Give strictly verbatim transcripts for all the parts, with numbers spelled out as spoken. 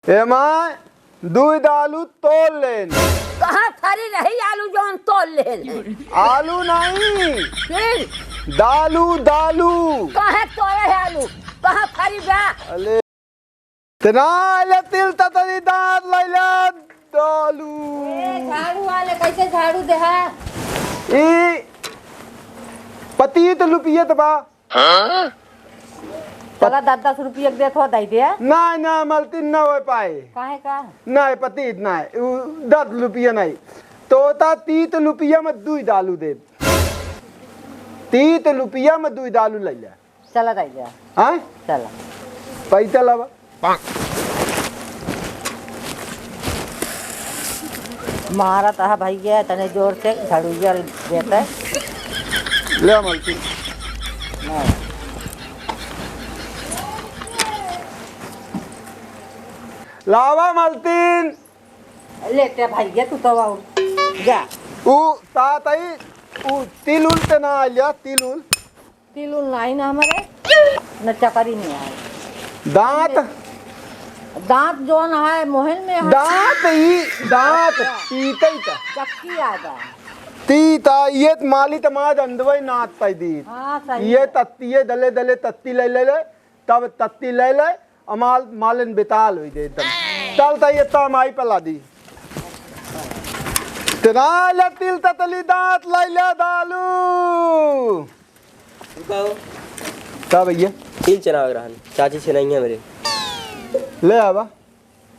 ए माँ, दुइ दालू तोल लेन। कहाँ फरी रही आलू जौन तोल लेन? आलू नहीं। फिर? दालू, दालू। कहाँ तोले है आलू? कहाँ फरी बा? अले, तना ले तिल ततली दाँत लैला दालू। ए, झाड़ू वाले कैसे झाड़ू देहा? ई पतीत लुपियत बा। हाँ? चला, दस दस रुपया के देत हो, दे दे। ना, ना, मलती ना हो पाए। काहे का? ना, पति इतना है, उ दस रुपया नहीं। तोता तीत रुपया में दुई दालू दे। तीत रुपया में दुई दालू ले ले। चला, दे दे। हाँ? चला। पैसा लावा। मारत ह भैया, तने जोर से झड़ुइया देते। ले मलकिन। लावा मलकिन। लेते भैया, तू तो आऊ। जा। उ तात आई, उ तिल उल ते ना आइल, तिल उल। तिल उल नाही ना हमरे, न चकरी नहीं आए। दाँत? दाँत जौन है, मोहन में है। दाँत ई, दाँत, अच्छा। पीतई का। चक्की आ जा। तीता, ये त माली त माज अंदवई नात पाई दी। हाँ, सही ये है। तत्ती, ये दले दले तत्ती ले ले ले, तब तत्ती ले ले, अमाल मालन बेताल होई दे एकदम। चल त ये ताम आई पला दी। तेरा ले तिल ततली दाँत लाई ले दालू। रुका हो। का भैया? तिल चनावे रहन। चाची छेनइहैं मेरे। ले आवा।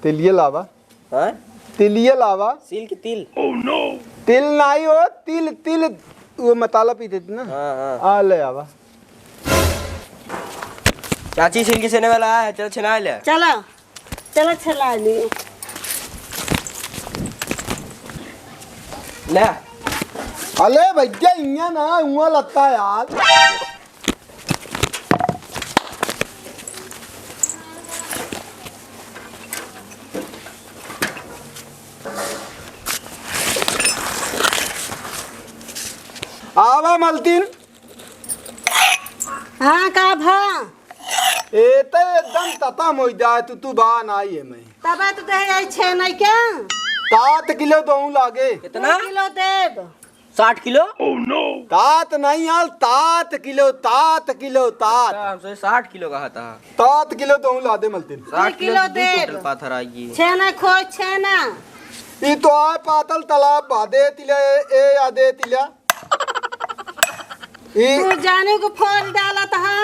तिलिये लावा। हाँ? तिलिये लावा। सिल की तिल? तिल नाई हो, तिल, तिल, वो मताला पीते थे ना। हाँ, हाँ। आ, ले आवा। चाची सिल की छेने वाला है, चल छेना ले। चलो। चलो, छेना ली। ले। अले भैया, इहाँ ना, हुआँ लगता है यार। आवा मलतिन। हाँ, का भा? ए त एकदम ततम होइ जाए, तू, तू बा नाई एमे। तबे तो दे आई छे नहीं क्या? तात किलो दहूँ लागे। कितना? दो किलो देब। साठ किलो? तात नहीं आल, तात किलो, तात किलो, तात। अच्छा, हमसे साठ किलो कहा था। तात किलो दहूँ लादे मलतिन। साठ किलो किलो दू देब। कुंटल पाथर आइए। छेना खोज छेना। ई तो आए पातल तालाब बा, दे तिला, ए, ए, या दे तिला। ई तू जाने को फोन डालत हा।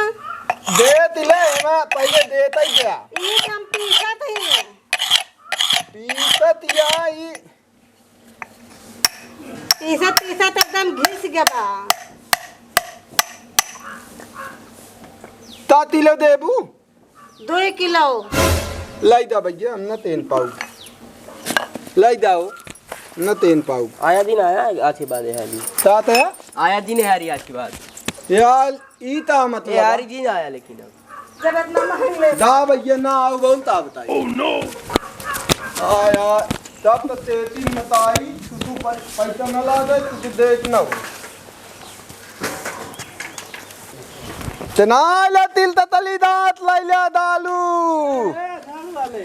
दे तिला, एमा पहिले देता ही गया। ई हम पीसत ही। पीसत या ई। पीसत, पीसत एकदम घिस गया बा। ता तिलो देबू? दुई किलो। लाई दा भैया, हम न तेन पाऊ। लाई दाओ, न तेन पाऊ। आया दिन आया, आज के बाद है अभी। तात है? आया दिन है यार, आज के बाद। यार, ई ता मतलब यार, है। दिन आया लेकिन अब। जब इतना महंग ले दा भैया, ना आओ, बहुत ता बताई। Oh no! आ यार, तब तो तेती मताई, तू, तू पै-, पैसा न ला दे, तू, तू देख न हो। चनाइला तिल ततली दाँत लैला दालू। ए, दालू वाले।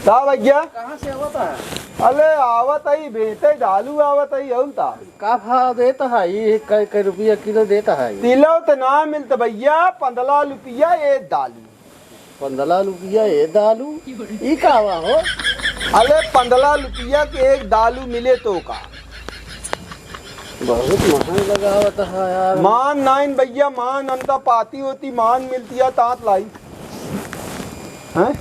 का भैया? कहाँ से आवत है? अले आवत है, बेटे दालू आवत है, और ता। का भाव देत है? ई कै, कै रुपया किलो देत है? तिलो त ना मिलत भैया, पन्द्रह रुपया एक दालू। पन्द्रह रुपया एक दालू? ई का हुआ हो? अले पन्द्रह रुपया के एक दालू मिले तो का? बहुत महंग लगावत है यार। मान नाइन भैया, मान अंता पाती होती, मान मिलती है तात लाई। हैं?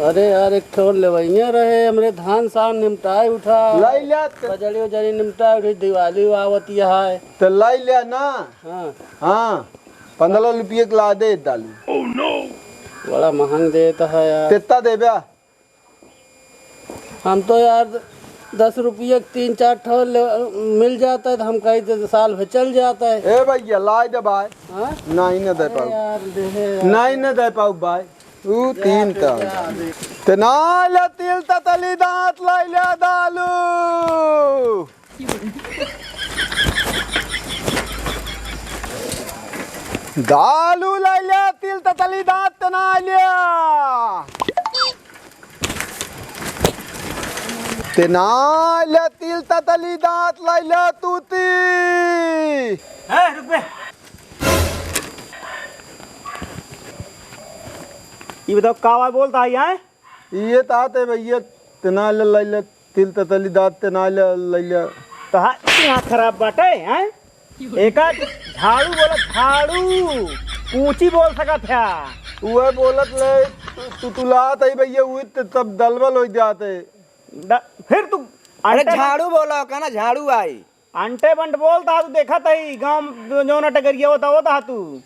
अरे यार, एक ठो लेवइया रहे, हमरे धान सान निमटाए उठा। लाई ले। बजड़ी उजड़ी निमटाए उठे, दिवाली आवत है। तो लाई ले ना। हाँ। हाँ, पन्द्रह रुपये के ला दे दालू। बड़ा महंग देत है यार। कितना देबे? हम तो यार दस रुपये के तीन चार ठो ले, मिल जाता है तो हम कही तो साल भर चल जाता है। ए भैया, लाई दे भाई। हाँ? नहीं न दे अरे पाऊ। यार, दे यार। नहीं न दे पाऊ भाई। ऊ तीन जा, ता। जा, दे। ते ना ले तिल ततली दाँत लाई ले दालू। दालू लाई ले, तिल ततली दाँत तना लिया। तेनाइले तिल ततली दाँत लइले तूती। ए, रुक बे। ई बताओ, का बा बोलत है, हैं? इहे तात है भइया, तेनाइले लइले तिल ततली दाँत, तेनाइले लइले। तो हा-, दिमाग खराब बाटे, हैं? एका झाड़ू बोला, झाड़ू, कूची बोल सकत है। उहे बोलत ले, तू, तुलात है भइया, उहे त-, तब दलबल होइ जात है। द-, फिर तू अरे अंटे बंट-, झाड़ू बोला, का ना झाड़ू आई। अंटे बंट बोलत हा तू, देखत है गाँव जो, जो ना टगरिया होता, होता हा तू।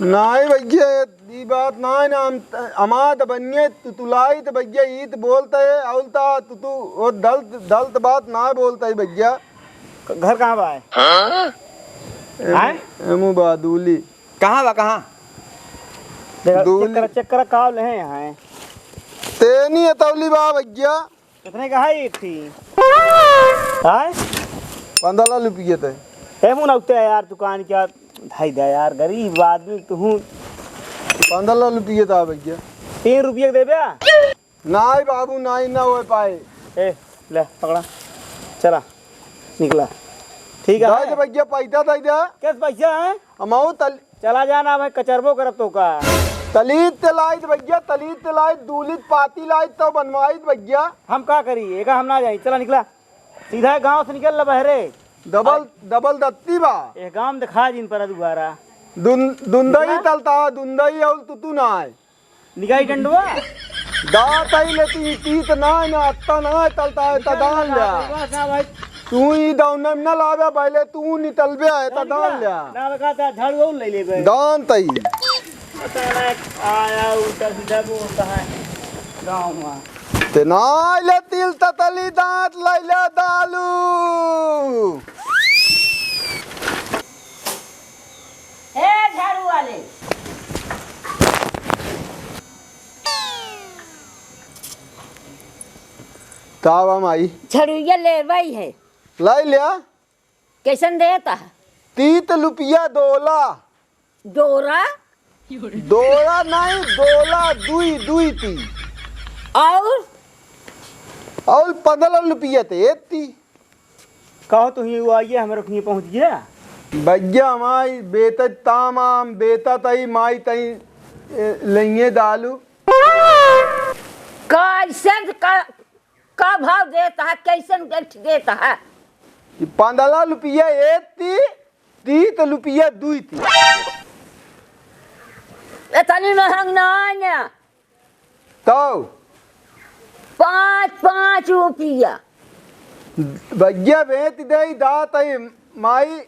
नाहीं भइया, ई बात नाहीं ना, हम, हमार त बनिये तू, तुलाइत भइया, ईत बोलत है, अउलता तू, तू, वो दलत, दलत बात नाहीं बोलत है भइया। घर कहाँ बा है? हाँ? एम-, एमू बा, दूली। कहाँ बा, कहाँ? देखा, दूली। चेक करा, चेक करा, का ले हैं यहाँ है? तेनी अतौली बा भइया। कितने का है एक ठी? हाँ? पन्द्रह रुपये ते। ए, मुँह ना उठते यार, दुकान क्या धाई दे यार, गरीब आदमी तू हूँ। पन्द्रह रुपये ता भइया। तीन रुपये के देबे? नाहीं बाबू, नाहीं, ना होइ पाए। ए, ले, पकड़ा। चला, निकला। ठीक है। दे दे भइया, पैसा दे दे। कैसे पैसा है? हम आऊ तल- चला जाना, मैं कचरबो करब तो का। तलीत ते लाइत भइया, तलीत ते लाइत, दूलित पाती लाइत तो बनवाइत भइया। हम का करी, एका हम ना जाई, चला निकला। सीधा गाँव से निकल ले बहरे। डबल, डबल दत्ती बा। ए गाँव में दिखा जिन पर दोबारा। दुन-, दुंदई निकला? तलता, दुंदई अउल तुतु ना आए। निकाई डंडवा? दाँत आई लेती, तीत ना, ना अत्ता ना, तलता है, तदान लिया। बस ना भाई। तू ई दौन में ना लावे, पहले तू नितलबे है, तदान लिया। ना लगा था, झाड़ू और ले लेबे। दान तई। पता ना, आया उल्टा सीधा बोलता है गाँव में। ते ना ले तिल ततली दाँत ले ले दालू। ए झाड़ू वाले। का बा माई? झड़ुइया लेवई है। लाई लिया। कैसन देता है? तीत लुपिया दोला। डोरा? डोरा नहीं, दोला, दुई, दुई ती। और? और पन्द्रह लुपिया ते एक ती। कहो तो ही वो आइए, हमारे कहीं पहुँच गया। भैया, माई बेटा तामाम, बेटा तई, माई तई, ए, लेंगे दालू। कैसन का, का भाव देता है, कैसन गठ देता है? ये पन्द्रह लुपिया एक ती, तीत लुपिया दुई ती। इतनी महंग ना है ना। तौ? पाँच, पाँच रुपिया। भैया बेच दे, दात आई माई,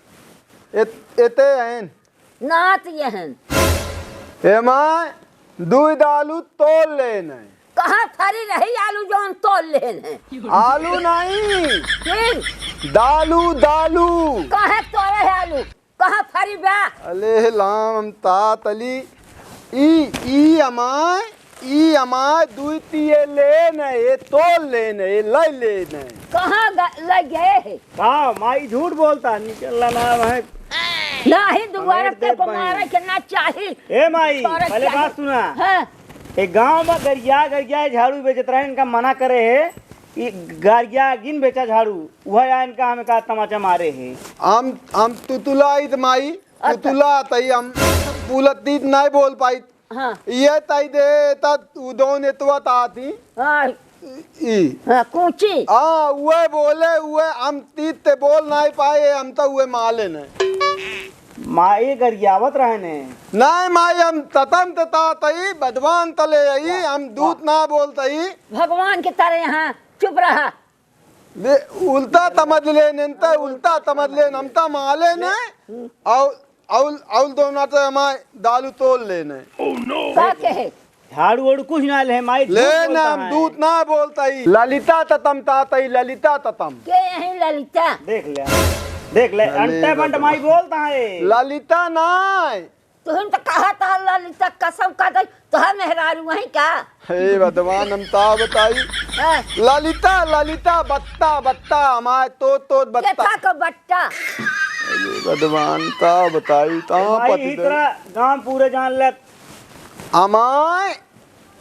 एत-, एते हैं। नात ये हैं। ए माँ, दुई दालू तोल लेन है। कहाँ फरी रही आलू जौन तोल लेन है? आलू नहीं। फिर? दालू, दालू। कहाँ तोरे है आलू? कहाँ फरी बा? अले लाम, हम तात अली, ई, ई अमाय, ई अमाय दुई तिये लेन, ए तोल लेन, ए लै लेन। कहाँ ग-, लै गए है? का माई झूठ बोलता, निकलना ना है। नाही, दुबारा अरे ते को देख मारे के ना चाही। ए माई, तोरा पहले चाही। बात सुना। हाँ। ए गाँव में गरिया, गरिया झाड़ू बेचत रहे, इनका मना करे है। ई गारिया गिन बेचा झाड़ू, उहै आइन का हमें का तमाचा मारे है। हम, हम तुतुला आइत माई, अच्छा। तुतुला तई हम पुलत दीत नाय बोल पाइत। हाँ। ये तई दे ता उदौन एतवा ताती। हाँ। ई। हाँ, कूची। हाँ, उहै बोले, उहै हम तीत ते बोल नाय पाए, हम तो उहै माले ने। माई गरियावत रहने। नाय माई, हम ततम ते तातई, बदवान तले आई, हम दूत ना बोलतई। भगवान की तरह यहाँ चुप रहा। बे, उल्टा तमद लेन, इनता उल्टा तमद लेन, हम ता माले ने, अउल, अउल, अउल दोना ते हमार दालू तोल लेने। का कहे? झाड़ू वाड़ू कुछ ना ले, माई झूठ ले बोलता ना, हम है। दूत ना बोलता ही। ललिता ततम तातई, ललिता ततम। के यही ललिता? देख ले, देख ले, ललिता अंटे बंट ततम। माई बोलता है। ललिता ना। तुहिन तो कहा था ललिता कसम का गई, तोहर मेहरारू वहीं का? हे भगवान, हम ता बताई। हाँ। ललिता, ललिता, बत्ता, बत्ता, हमारे तोत, तोत, बत्ता। केथा को बट्टा? हे भगवान, ता बताई, ता भाई, पति ही दे। तरह गांव पूरे जान ले। हमारे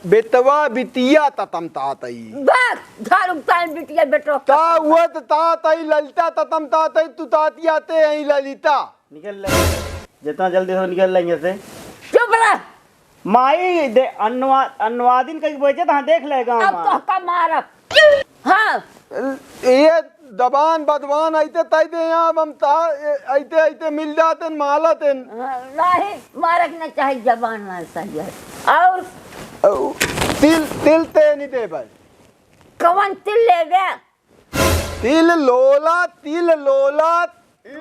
बेटवा बिटिया ततम तातई। बस, झाड़ू तान बिटिया बेटवा ता ततम। उहे त तातई, ललिता ततम तातई, तू तातिया ते हई ललिता। निकल ले, जितना जल्दी हो निकल ले यहाँ से। चुप रह। माई दे, अनुवा-, अनुवादिन कहीं बेचे तो हाँ देख ले गाँव अब में। तोहका मारब। हाँ। ये दबान बदवान अइते तइ दे यहाँ, अब हम ता-, ए-, अइते, अइते मिल जाते न, मालत न। हाँ, नाही, मारक न चाहे जबान मार सही है। और? औ, तिल, तिल ते नहीं दे भाई। कवन तिल लेबे? तिल लोला, तिल लोला,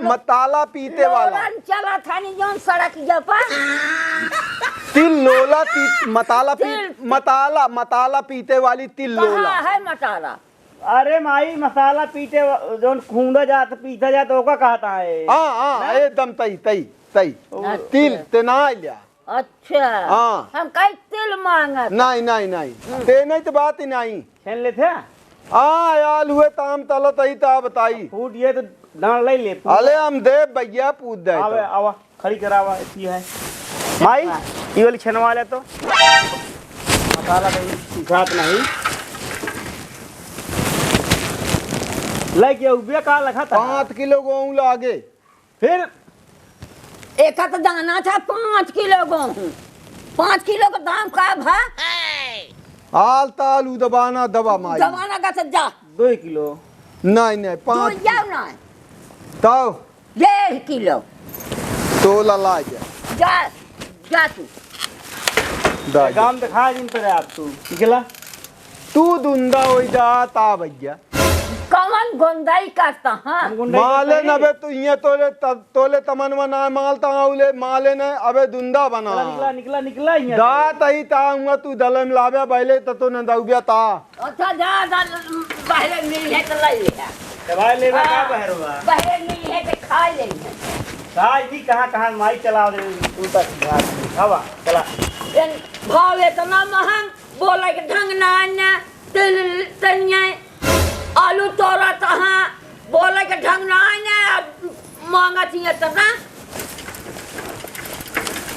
मताला पीते वाला। लोरन चला थानी जौन सड़क जपा। तिल लोला पी-, मताला पी-, तिल, तिल। मताला, मताला पीते वाली तिल लोला। कहाँ है मताला? अरे माई, मसाला पीटे वा-, जौन खूंदा जात, पीटा जात, ओका कहता है। हाँ, हाँ, ना? एकदम तई, तई, तई। अच्छा। तिल, ते ना लिया। अच्छा। हाँ। हम कई तिल मांगत। नहीं, नहीं, नहीं। हम्म। ते नहीं तो बात ही नहीं। छेन लेथे? हाँ, आलू है, ताम तलत ही ता बताई। फूट ये तो डांड ले ले, फूट। अले हम देब भैया, पूछ दे आवे, तो। आवा, खड़ी करावा, इतनी है। माई, ये वाली छेनवा ले तो। मसाला तो सूखात नहीं। ले के उबे का लखा था? पाँच किलो गेहूं लागे। फिर? एक तो दाना था पाँच किलो गेहूं। पाँच किलो का दाम का भा? आल ताल उ दबाना दबा माई। दबाना का से जा। दो किलो। नहीं, नहीं, दो पाँच। जाओ ना। तब? डेढ़ किलो। तोला ला जा। जा, जा तू। दा जा। काम दिखा जिन पर आप तू। निकला। तू दुंदा होई जा, ता भैया। कवन गोंदाई करता, हाँ? हम गुंडई माले करता न ही। अबे तू इहाँ तोले त-, तोले तमनवा ना मालता, हाँ, उले माले न अबे दुंदा बना। निकला, निकला, निकला, निकला, इहाँ दा से। तही ता हुआ तू दलम लावे, बैले त तो न दउबिया ता। अच्छा, जा, जा, बहरे मिल है त लइ ले। त भाई लेबे का हाँ, बहरवा? बहरे मिल है त खा ले। आज भी कहाँ, कहाँ माई चला दे, तू तक भाग। हवा, चला। भाव इतना महंग, बोले के ढंग ना आने, तिल तनिए, आलू तोरा तहाँ, बोले के ढंग ना आने, अब मांगा चाहिए तना।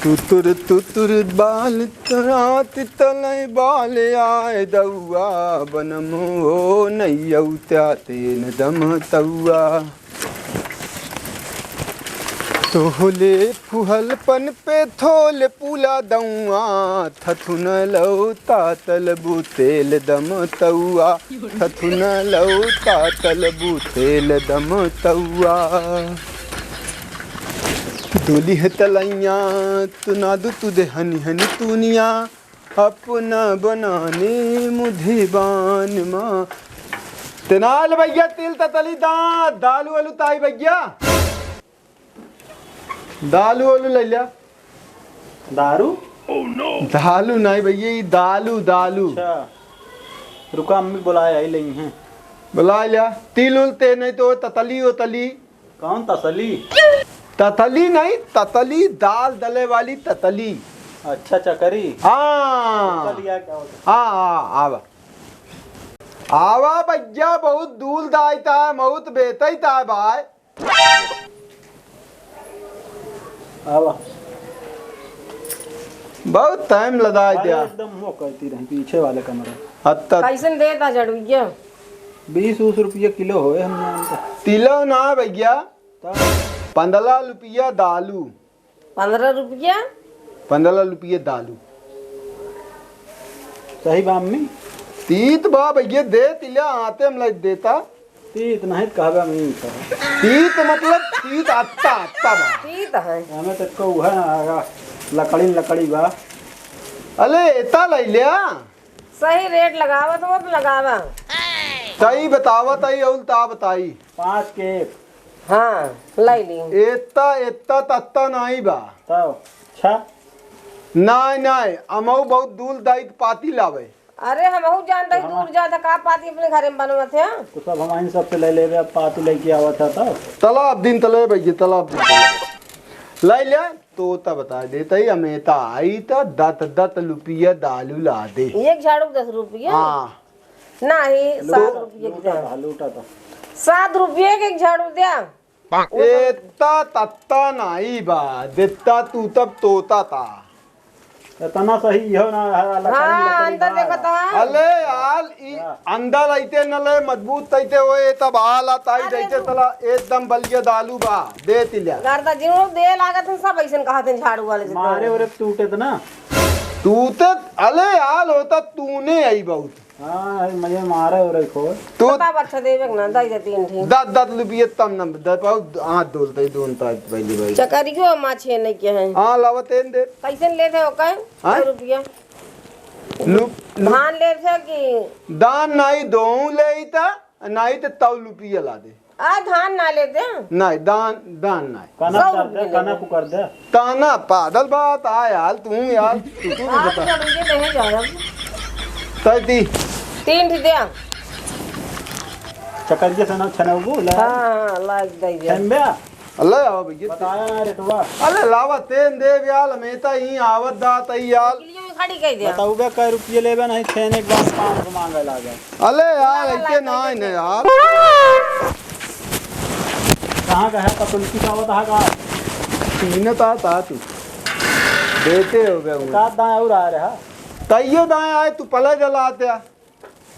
तुतुर तुतुर बाल तोरात तलय बाल आय दउआ, बनम हो नैयौ त्याते न दम तउआ। तोहले फुहलपन पे थोल पुला दउआ, थथुन लौता तलबू तेल दम तउआ, थथुन लौता तलबू तेल दम तउआ। दुलिह तलैया तुनादु तुदे हनी हनी तूनिया, अपना बनाने मुधिबान मा। तेनाल भैया, तिल ततली दा, दालू आलू ताई भैया। दालू आलू ले लिया। दारू? दालू नहीं भैया, ये दालू, दालू। अच्छा। रुका, अम्मी बुलाए आई लई हैं। बुला लिया। तिल उल ते नहीं तो ततली उतली। कौन तसली? ततली नहीं, ततली, दाल दले वाली ततली। अच्छा, चकरी। हाँ। चल, या क्या होता? हाँ, हाँ, आवा। आवा भैया, बहुत दूल दायता है, बहुत बेतैता है भाई। आवा। बहुत टाइम लगा अरे, दिया। एकदम वो करती रही, पीछे वाले कमरे। हत्ता। कैसन देता झड़ुइया? बीस उस रुपये किलो होए हम जानते। तिलो ना भैया। तब? पन्द्रह रुपया दालू। पन्द्रह रुपया? पन्द्रह रुपये दालू। सही बा अम्मी? तीत बा भैया, दे तिला आते हम लाइ देता। तीत नहीं कहबे मीठ है। तीत मतलब तीत अत्ता, अत्ता बा। तीत है। हमें तो को है ना, लकड़ी लकड़ी बा। अले एता लइ लिया। सही रेट लगावत हो तो लगावा। सही बतावत है, अउल ता बताई। पाँच के एक। हाँ, लइ ली। एत्ता, एत्ता, तत्ता नाई बा। तब, छा? नाई, नाई, अमऊ बहुत दूल दाइत पाती लावे। अरे, हमहू जानत ही तो दूर जात है, का पाती अपने घरे में बनवत है? तो सब हम इन सबसे ले लेबे, अब पाती लेके आवत है तब। तलाब दिन तले भैया, तलाब दिन तले। लइ ले। तो त बता देत ही, हम एता आई त दत दत लुपिया दालू ला दे। एक झाड़ू दस रुपया? हाँ। नाही, लूटा, सात रुपया के लूटा दे। था, लूटा था। सात रुपया के एक झाड़ू द्या। एता तत्ता नाही बा, देता तू तब तोता ता। इतना सही इहो ना है, लकड़ी, हाँ, लकड़ी अंदर ना देखो है। तो। अले यार, ई क्या? अंदर अइते न ले, मजबूत तइते होए, तब हाल आता ही अरे जइते रुक। तला एकदम बलिया दालू बा, दे तिल्या। गर्दा जिन दे लागत है, सब अइसन कहत हैं झाड़ू वाले से। मारे ओरे टूटे त ना। टूटे, अले यार, होता तूने आई बहुत। हाँ, अरे मजे मारे ओरे खो। तू बताब अच्छा देबे के ना, दई दे तीन ठी। दस, दस लुपिये तम न, दस पाव, हाथ धोलते ही दोन ताज पहली बार। चकरियो माछे नहीं के हैं। हाँ, लावा तेन दे। कैसे ले थे ओकर? हाँ? सौ रुपया। लुप-, लुप-, धान ले थे कि? धान नाई दोहूँ ले ही था, नाई तो तौ लुपिया ला दे। आ, धान ना ले दे। नाई, धान, धान नाई। कनक सौ कर दे, रुपया कनक ले दे। कर दे। ताना पादल बात आ यार, तू यार, तू, तू भी आप बता। सब ये नहीं जाए अब। तै दी। तीन ठी दे। चकरिया से ना छनौबू, ले। हाँ, हाँ, लाग दे दे। छनबे? अल्लाह आओ भैया। बताया ना रेटवा। अरे लावा तेन दे ब्याल, हमें तो ही आवत दात ही यार। खड़ी कह दे। बताऊबे कै रुपये लेबे नहीं, छेने के बाद पाँच सौ मांगे लागे। अले यार, ना, ना, ऐसे ना, ना, ऐसे ना। यार। कहाँ का है पतुलकी का, वो कहाँ का? सीने ता, ता तू। देते हो बे वो। का दाएं और आ रहा? तैयो दाएं आए, तू पले जला आते आ।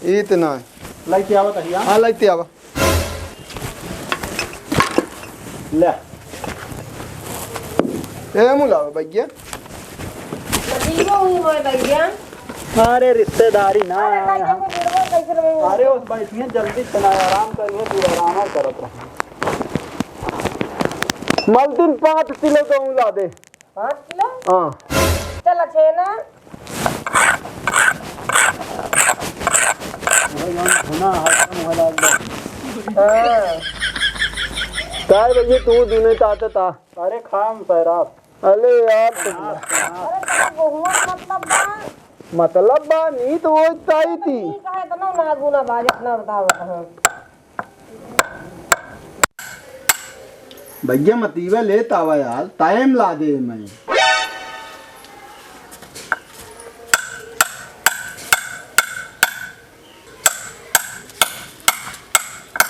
इतना है। लाइके आवा तहिया। हाँ, लाइके आवा। ले। ए, मुलावा भैया। नतीजो हुई मोर भैया। अरे, रिश्तेदारी ना अरे, आया भाई, यहाँ। देखो, बुढ़वा कैसे रहे हैं। अरे, उस बैठिए, जल्दी से ना, आराम करिए, तू आराम करत रहे। मलदिन पाँच किलो गेहूँ ला दे। पाँच किलो? हाँ। चल, अच्छे ना। भुना है, कम हो लागल। हाँ। काय भैया, तू दूने ताते ता। अरे, खाम सैराब। अरे यार, तुम अरे, तेरा बहुआ मतलब बा। मतलब बा, नी तो वो ताई थी। ठीक है, इतना ना गुना बाज, इतना बताओ, हाँ। भैया, मतीबा लेत आवा यार, टाइम ला दे मैं।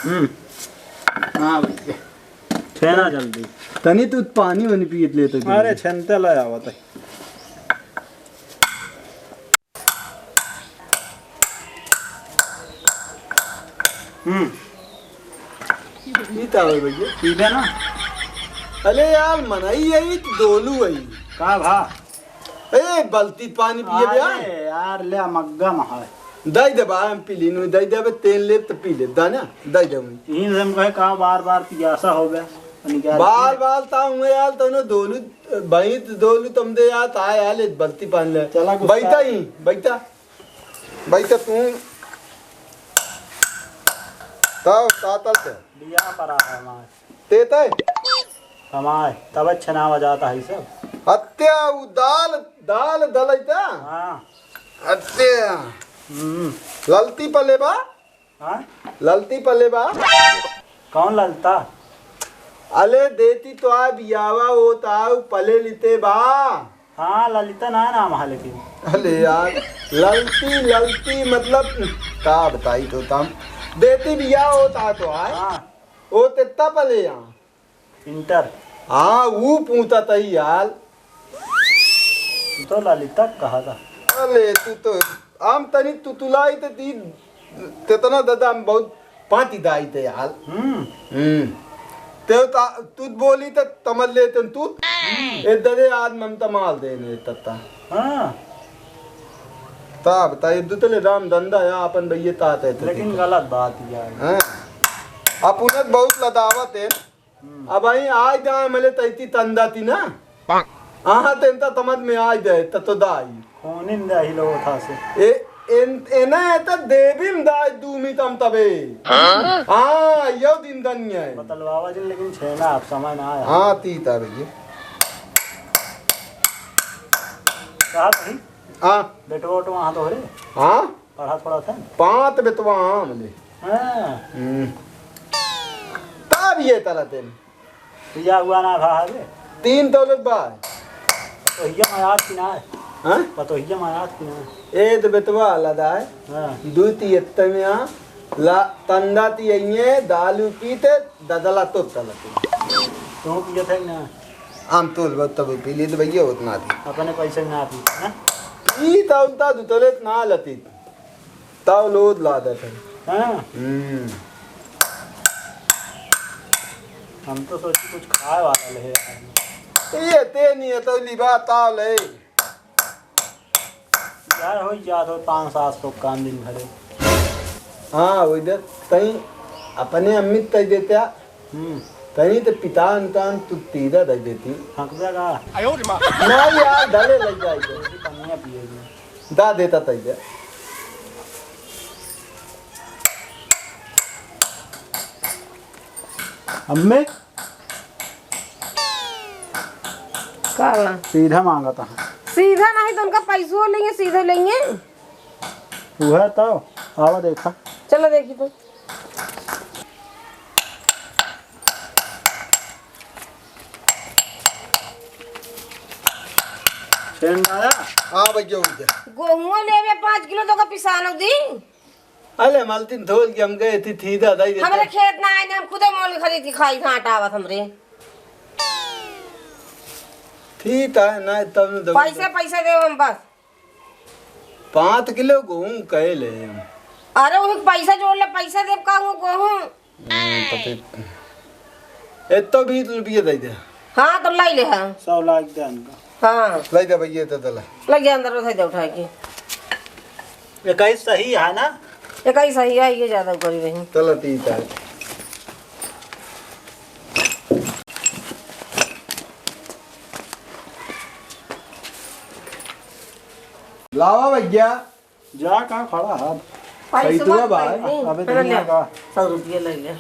हम्म। हाँ भैया। छेना जल्दी। तनी तू पानी वानी पियत ले तो। अरे छनते ले आवत है। हम्म। ई का होई भैया? पीबे ना। अरे यार, मनई है, ई तो दोलू है। का भा? ए, बल्ती पानी पिए बे आ। अरे यार, ले मग्गा में है। दई दे बा, हम पी लीनु, दई दे बे, तेल ले तो पी ले, दा ना, दई दे मुझे। यहीं से हम कहे का बार बार पियासा हो गया। बार बार ता हुए यार, तने दोलू, भाई दोलू तुम दे यार, ता यार, ले बल्ती पानी ले। चला गुस्सा। बैठा ही, बैठा। बैठा तू। तब तातल से। बिया परा है हमार। तेतै? कमाए, तब अच्छा ना हो जाता है सब। हत्या, उ दाल, दाल दलैता? हाँ। हत्या। हम्म। ललती पले बा? हाँ? ललती पले बा? कौन ललता? अले देती तो आ बियावा होता, उ पले लिते बा। हाँ, ललिता ना नाम है लेकिन। अरे यार, ललती, ललती मतलब का बताई तो तम। देती बिया होता तो आए। हाँ। ओ तेत्ता पले यहाँ। इंटर। हाँ, वो पूछा तई यार। तू तो ललिता कहा था। अरे तू तो, हम तनी तुतुलाई तो दी, तेतना दादा हम बहुत पाँती दाई थे यार। हम्म। हम्म। ते ता-, तू बोली तो तमल लेते तू। हम्म। ए दरे आज मन तमाल देने तत्ता। हाँ। ता बताइए, दू तले राम धंधा या अपन भैया तात है तो लेकिन ठीक है। गलत बात यार। हाँ। आप उन्हें बहुत लदावत है। हम्म। अब आई आज जाए मले तैती तंदा ती ना। पाक। आहा, तेन त तमद में आज दे, त तो दाई। कौन इन दे ही लोग था से? ए, एन, एना ए त देवी में दाई दू मी तम तबे। हाँ? हाँ, यो दिन धन्य है। बतलवावा जिन, लेकिन छेना आप समय ना आया। हाँ, ती ता भैया। कहा था ही? हाँ। बेटो, बेटो वहाँ तो हो रे। हाँ? पढ़ा थोड़ा था। पाँच बेटवा आम ले। हाँ। हम्म। तब ये तरह तेन। तो या हुआ ना भा हवे। तीन दौलत बा। तो हिया मायात की ना है। हाँ? पतोहिया मायात की ना है। ए तो बेटवा आलादा है। हाँ। दुई ती एत्ते में आ, ला, तंदा ती अइये, दालू पीते, ददला तो तलते। तो पिए थे ना? हम तो तब पी ली तो भैया उतना थी। अपने पैसे में ना पी, हाँ? ई तो उतना दुतले ना लती। ताव लोद ला देते हैं। हाँ। हम्म। हम तो सोची कुछ खाए वाला ले यार। ये ते नहीं है तो लिबा ताव ले। यार, हो जात हो पाँच सात सौ काम दिन भरे। हाँ, वही दे, तई अपने अम्मी तई देते आ। हम्म। तई तो पितान तान तू तीरा दे देती। हक देगा। नहीं यार, डले लग जाए तो। पनिया पिएगी। दा देता तई दे। अम्मी? का बा? सीधा मांगत है। सीधा नहीं तो उनका पैसो लेंगे, सीधे लेंगे। उहे तो, आवा देखा। चलो देखी तो। हाँ भैया, उठ जा। गोहुआ लेवे पाँच किलो तो का पिसानो दी। अले मलतिन धोल के हम गए थी, थी दादा ही देते। हमरे खेत ना आए ने, हम खुदे मोल खरीद के खाई, घाट आवत हमरे। थी ता ना, तब न दबा पैसे, दे। पैसे देव हम बस। पाँच किलो गोहूँ कहे ले हम। अरे, उही पैसा जोड़ ले, पैसा देव का हूँ गोहूँ। हम्म, पते। ए तो बीस रुपये दे दे। हाँ, तो लाई ले, हाँ। सौ लाख दे इनका। हाँ। लाई दे भैया, तो तला। लग गया अंदर, उठाई दे, उठा के। इक्कीस सही है ना? इक्कीस सही है, ये ज्यादा करी रही। चलो, ठीक है। लावा भैया। जा, कहाँ खड़ा है? पैसवा पैसवा भाई। नहीं। अबे हाँ, दुनिया ले। का। सौ रुपया ले ले।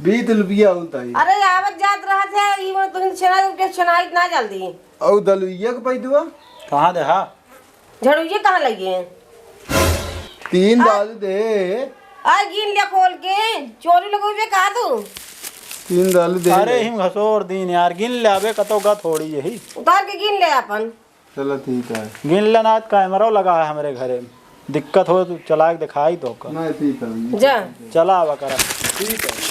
बीस रुपया होता है। अरे, आवत जात रहत है, ई वो तुम छेना के छेना इतना जल्दी। औ दलुइया के पैदुआ? कहाँ दे हा? झड़ुइया कहाँ लगे? तीन आ, दाल दे। आ, गिन ले खोल के, चोरी लगोबे का तू? तीन दाल दे अरे, ले। हिम घसोर दीन यार, गिन ले, अबे कतो का थोड़ी यही। उतार के गिन ले अपन। चलो ठीक है। गिन लेना, आज कैमरा लगा है हमरे घरे। दिक्कत हो तो चला के दिखाई तो का। नहीं, ठीक है। जा। चला आवा करा। ठीक है।